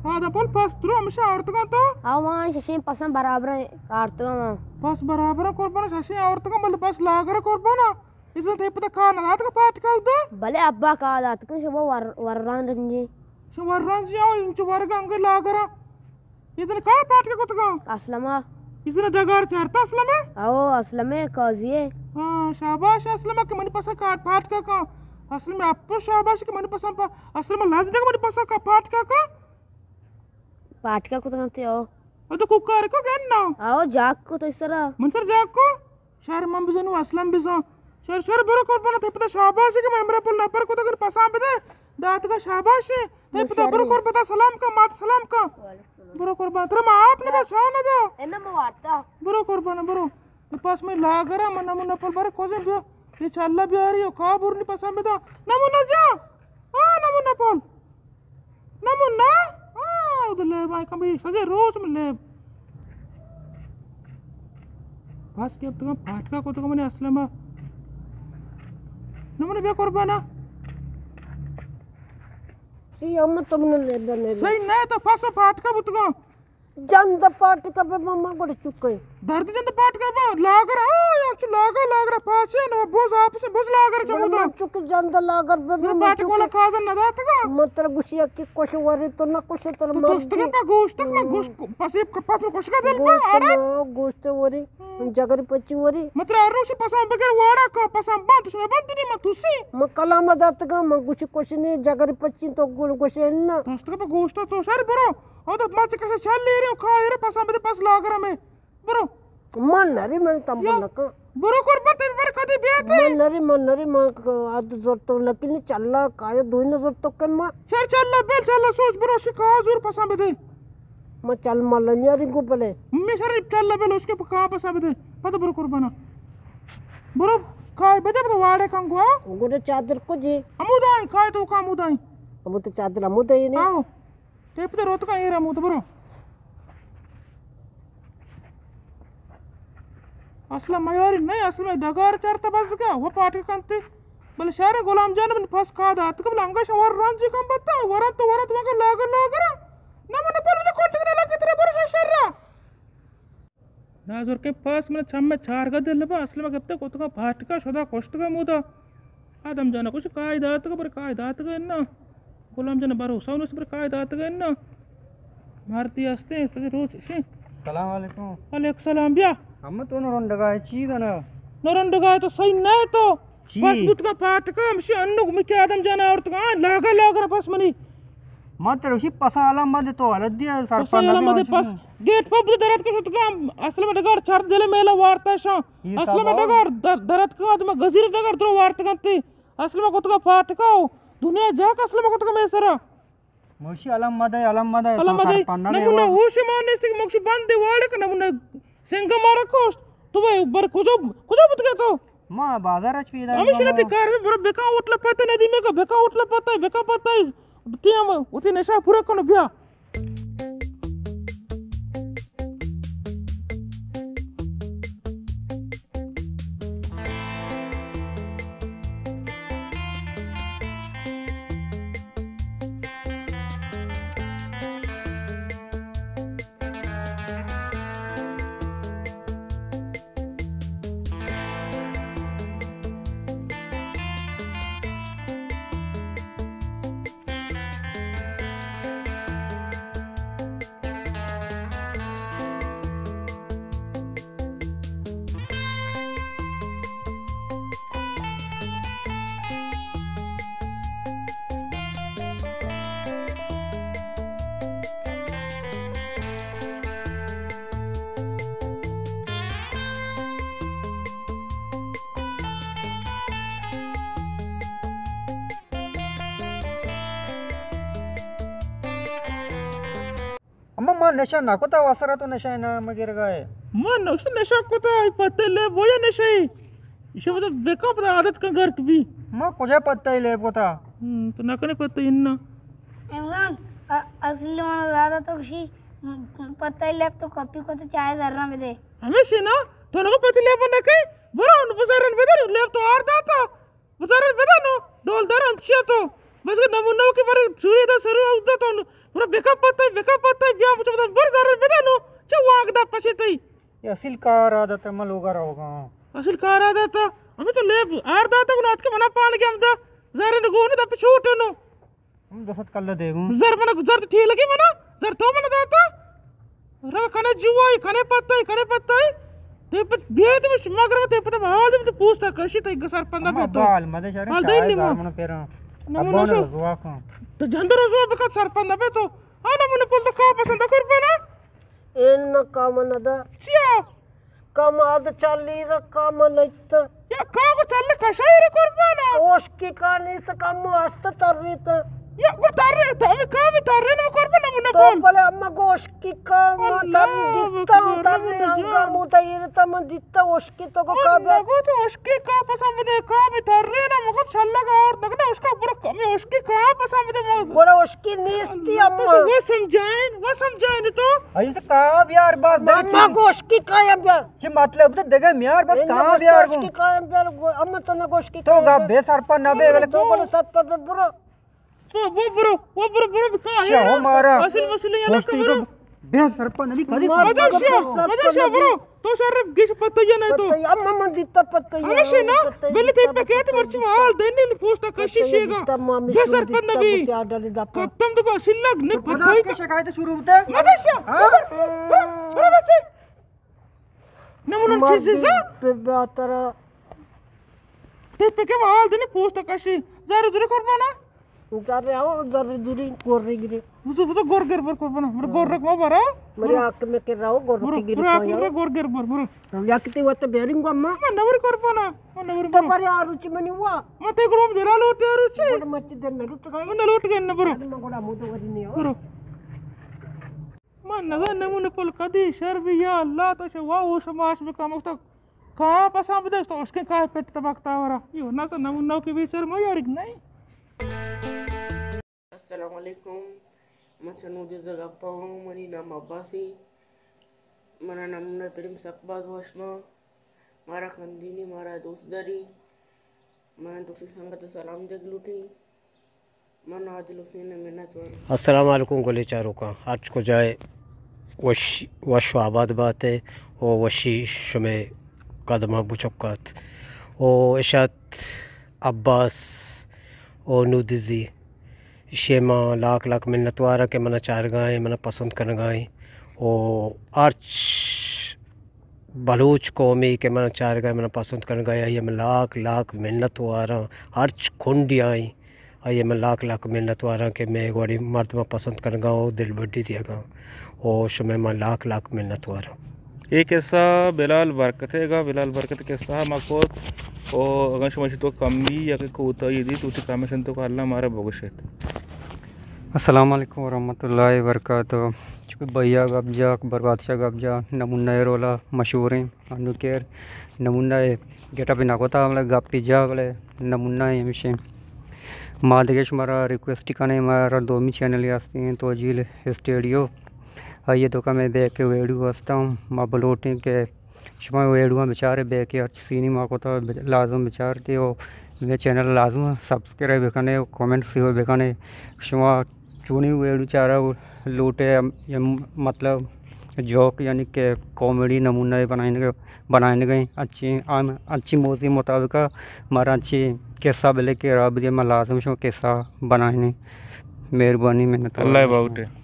آدم پل پس درو ہمیشہ آورتگاں تو؟ آواں ششیں پساں برابر آورتگاں ما۔ پس برابر قربان ششیں آورتگاں، بلے پس لاگر قربان۔ اذن تئی پدا کار نہ داتگ پاٹکا ادا؟ بلے ابا کار داتگ، شما ور-، وران رنجی۔ شما وران جی آؤ، انچو ورگ انگے لاگراں۔ اذن کا پاٹکا کتگاں؟ اسلمہ۔ اذن ڈگار چارتا اسلمہ؟ او، اسلمہ قاضی ہے۔ ہاں، شاباش اسلمہ کہ منی پسا کار پاٹکا کن۔ اسلمہ اپو شاباش کہ منی پسا پا-، اسلمہ لازم کہ منی پسا کا پاٹکا کن۔ پاٹکا کتگاں تے او۔ او تو کوکار کو گن نا؟ آؤ، جاک کو تو اس طرح۔ من سر جاک کو؟ شر من بزنو، اسلم بزن۔ شر، شر برو قربان، تئی پدا شاباش کہ من امرا پل نپر کو تو پسان بدے۔ داتگا شاباش۔ تئی پدا برو قربان، سلام کا، مات سلام کا۔ برو قربان، ترا ما آپ نہ دا، شاہ نہ دا۔ اینا موارتا۔ برو قربان، برو۔ پس میں لاگرا، من نمونہ پل برے کوزے بیا۔ یہ چلا بیاری، او کا برنی پسان بدا۔ نمونہ جا۔ آ، نمونہ پل۔ نمونہ؟ آ، او دے لیب آئی کم بی، سجے روچ من لیب۔ پس کہ اب تکم پاٹکا کو تکم نے اسلمہ۔ نمونہ بیا قربانا۔ سی ہم تم نے لیب نے۔ صحیح نہ تو پس میں پاٹکا بوتگا۔ جند پاٹکا بہ بہ ما گڑ چکے۔ درد جند پاٹکا بہ لاگر، آ، یک چو لاگر، لاگر پاسے نو بوز آپس بوز لاگر چمو دا۔ ما چکے جند لاگر بہ بہ ما پاٹک والا کازن نہ داتگا۔ ما تر گوشی کہ کش وری تو نہ کش تر تو مر دوست دی۔ پا گوشت ما گوش پسیب کا پس کش کا دل با آڑا۔ گوشت وری، جگر پچی وری۔ ما تر روش پسان بگر واڑا کا پسان بند شنا بند نہیں ما توسی۔ ما کلام داتگا، ما گوشی کش نہیں جگر پچی تو گل گوشے نہ۔ دوست کا پا گوشت تو شر برو۔ او تو ما چہ کسا چل لے رہے ہو، کھا رہے پسا بدے پس لاگر ہمیں۔ برو۔ من نری من تم یا۔ نکا۔ برو قربان تے بر کدی بیاتے۔ من نری من نری من اد زور تو لکن چلا کایا دوی نہ زور تو کن ما۔ شر چلا بیل چلا سوچ برو شی کھا زور پسا بدے۔ ما چل مل نیاری گو بلے۔ می شر چلا بیل اس کے کھا پسا بدے۔ پتہ برو قربانا۔ برو کھائے بدے بدے واڑے کن گوا۔ گوڑے چادر کو جی۔ امودائیں کھائے تو کا امودائیں۔ امود چادر امودائیں نہیں۔ آؤ۔ تے پتہ روتکا ایر ہمود برو۔ اصلا میاری نہیں، اصلا میں ڈگار چارتا بزگا، وہ پاٹک کنتے۔ بلے شہر غلام جان من پس کا داتک، بلے انگا شوار رنجی کم بتا، ورن تو ورن تو انگا لاگر لاگر۔ نہ من پر مجھے کونٹک نہ لگے تیرے برش شر را۔ نازرکیں پاس من چم ء چارگا دل با، اسلم ء گپتگ کتگاں پاٹکا شدا کشتگ ء مودا۔ آدم جان ء کش کائی داتگ، بر کائی داتگ اناں۔ غلام جان ء بھروسہ انت بر کائی داتگ اناں۔ مارتی ہستیں، سجے روچ شیں۔ سلام علیکم۔ وعلیکم سلام، بیا۔ ہم تو نرنڈگا ہے، چی دنا؟ نرنڈگا ہے تو صحیح نہ ہے تو۔ چی؟ پس بوتگاں پاٹکا، ہمشی انو مکی آدم جان آورتگاں، آ، لاگا لاگر پس منی۔ من ترا گوشی پسا الم مدے تو حالت دیا سرپند پسا الم مدے پس۔ گیٹ پہ بوت درت کشتگاں، اسلم ڈگار چار دل میلا وارتا شاں۔ اسلم ڈگار در-، درت کا آدم گزیر ڈگار درو وارتگاں تے۔ اسلم کتگا پاٹکا ہو۔ دنیا جاک اسلم کتگا میں سرا۔ موشی الم مدے، الم مدے، الم تو مدے، سرپندا نمونہ ہوش مان نیست کہ موشی بند دے واڑے کہ نمونہ سنگ مارا کوشت۔ تو وہ بر کجا، کجا بوت گئے تو؟ ما بازار اچ پیدا ہمیشہ نہ تی کار میں برو بکا ہوٹل پتہ نہ دی میں کا بکا ہوٹل پتہ، بکا پتہ۔ تی ہم وتی نشہ پورا کنو بیا۔ اما ما نشہ نہ کتا، وسرا تو نشہ نہ مگرگا ہے۔ ما نشہ، نشہ کتا، ای پتے لے بویا نشہ ای۔ ایشی مطلب بکا پتا عادت کا گرک بی۔ ما کجا پتے لے کتا؟ ہم، تو نہ کنے پتے انا۔ عمران، ا-، اصلی من ارادہ تو کشی، م-، پتے لے تو کپی کو تو چائے ذرہ میں دے۔ ہمیشہ نا، تو نہ پتے لے بنا کے، برو ان بزرن بدر، لے تو آر داتا۔ بزرن بدنو، ڈول درن چیا تو؟ بس نمونہ کہ برے سوری دا سرو اودا تو برو بکا پتہ، بکا پتہ، بیا مجھے بتا، بر زر بدے نو، چا واگ دا پشے تئی۔ اے اصل کار عادت ہے، من لوگا روگا۔ اصل کار عادت ہے، ہمیں تو لیب آر داتا گنات کے منا پان گیا ہم دا، زر نگو نہ دا پچھوٹے نو۔ ہم دو سد کلہ دے گوں۔ زر منا، زر تو ٹھیک لگی منا، زر تو منا داتا۔ رو کنے جوائی، کنے پتائی، کنے پتائی۔ تے پت بیت مش مگر تے پت حال دے پوستا کشی تے سرپندا اما بیتو۔ بال مدے شر حال دے شاید نیمو۔ زار منا پیرا۔ نمونہ ابا نے شو۔ رسوا کن۔ تو جند رسوا بکت سرپندا بیتو۔ ہاں نمونہ پل تو کا پسند قربانا؟ این کام ندا۔ چیا؟ کام آد چالی را کام نیت۔ یا کاغو چل کشائی را قربانا۔ اوشکی کا نیست کم است تریت۔ یا گڑ ترے، تو ہمیں کامی ترے نہ قربان نمونہ تو بول۔ بلے اما گوشکی کا ما اللہ تری دیتا، اکبر، تری اللہ انگا اکبر۔ مو تیرتا من دیتا اوشکی تو کو کا بیا۔ نگو تو اوشکی کا پسند دے، کامی ترے نہ مگو چلگا اور نگنا اوشکا برو کمی اوشکی کا پسند دے مگو۔ گڑا اوشکی نیستی اللہ اما۔ تو وہ سمجھائیں، وہ سمجھائیں تو۔ ای تو کا بیار بس ما، دگہ ما چیز۔ گوشکی کا یا بیار۔ چی مطلب تو دگہ میار بس کہاں بیار گوں؟ گوشکی کا بیار گوں؟ اما تو نہ گوشکی تو کا گا بیار۔ بے سرپا نہ بے، تو بلے تو گڑا سرپا بے برو۔ تو وہ برو، وہ برو، برو بکا ہے شاہ نا۔ مارا۔ اصل مسئلہ یہ لگتا گوشتی برو۔ تو بے سرپا نہ بھی کدی مار سرپا۔ مدد شاہ، سرپا مدد شاہ نہ بھی۔ برو۔ تو شر گیش پتہ یہ نہیں تو۔ پتہ یہ، اما من دیتا پتہ یہ، ہمیشہ نا، پتہ یہ بلے تے دیتا پکے پتہ تو یہ مرچی دیتا۔ حال دینے پوستا کشی پتہ یہ شیگا۔ دیتا ما بے ہمیشہ سرپا دیتا نہ بھی۔ بوتے آ ڈالی داتا۔ کپتم تو اصل لگ نے تو پتہ پتہ ہی کے کا۔ شکایت شروع ہوتا ہے۔ مدد شاہ۔ ہاں؟ برو، برو، برو بچے۔ نمونہ مردی چیزے زا؟ پہ باترا۔ تے پکے حال دینے پوستا کشی۔ زر دوری قربانا؟ زر آو، زر دوری گور گر۔ بزو، بزو گور گر بر قربانا۔ مر گور رکھ ما برا۔ مری آک میں کے راو گور برو، کی گر برو، آک پایا۔ میں گور گر بر، برو۔ یا کتے وقت بیرنگ گو ما۔ ما نور قربانا۔ ما نور تو برو۔ پر یار روچی منی وا۔ ما تے گروم دلا لوٹے روچی۔ بڑ مچ دن نہ لوٹ گئے۔ ما نہ لوٹ گئے نہ برو۔ ما گڑا مو تو وری نہیں ہو۔ برو۔ من نزان نمونہ پل کدی شر بی، یا اللہ، تو شوا ہوش ماش بکا مکتا کہاں پساں بدے تو اشکیں کاہ پٹ تبکتا ورا۔ یو نہ تو نمونہ کی بیچر ما یارک نہیں۔ السلام علیکم، من چنو دے زگا پاؤں، منی نام عباسی، منا نمونہ پریم سک باز وش ما، مارا خندینی، مارا دوست داری، من دوستی سنگت سلام دیگ لوٹی۔ من عادل حسین ءِ منت وار۔ السلام علیکم گلیں چاروکاں، ہرچ کجا ئے وش، وش و آباد بات ئے و وشی شمئے قدماں بچکات۔ و اشات عباس و نودزی، اشی ما لاکھ لاکھ منت واراں کہ منا چارگا ایں، منا پسند کنگا ایں و ہرچ بلوچ قومے کہ من چارگا، من پسند کنگا، آئی ءَ من لاکھ لاکھ منت واراں، ہرچ کنڈے آئی، آئی ءَ من لاکھ لاکھ منت واراں کہ مئے وڑیں مردماں پسند کنگا و دلبڈی دیگا، و شمئے من لاکھ لاکھ منت واراں۔ اے قصہ بلال برکت ءِ گا، بلال برکت ءِ قصہ ما کت، و اگاں شما اشی تو کمی یا کہ کوتاہی دیت، وتی کمنٹس ءِ تو اللہ مارا بگوشیت۔ السلام علیکم ورحمۃ اللہ وبرکاتہ۔ چونکہ بھیا گپ جا، اکبر بادشاہ گپ جا، نمونہ ءِ رولا مشہوریں۔ انو کیر نمونہ ءِ گیٹ اپ نہ کتا، بلے گپی جا، بلے نمونہ ءِ ہمیشیں۔ ما دگہ شمارا ریکویسٹ کنیں، مارا دومی چینل ہستیں توجیل اسٹوڈیو، آئی ءِ توکا مئے بیک ویڈیو ہستاں، ما بلوٹیں کہ شما ویڈیو بچارے، بیک ہرچ سینی ما کتا لازم بچارتے، و مئے چینل لازم سبسکرائب بکنے و کمنٹس ہو بکنے۔ شما چونی ویڈیو چارا لوٹے، یا مطلب جوک یعنی کہ کامیڈی نمونہ بنائیں، بنائیں گئے اچھی، آم اچھی موضوع مطابق مارا اچھی قصہ بلے کہ راب دے، ما لازم شما قصہ بنائیں۔ مہربانی، منت وار۔ اللہ باوٹے۔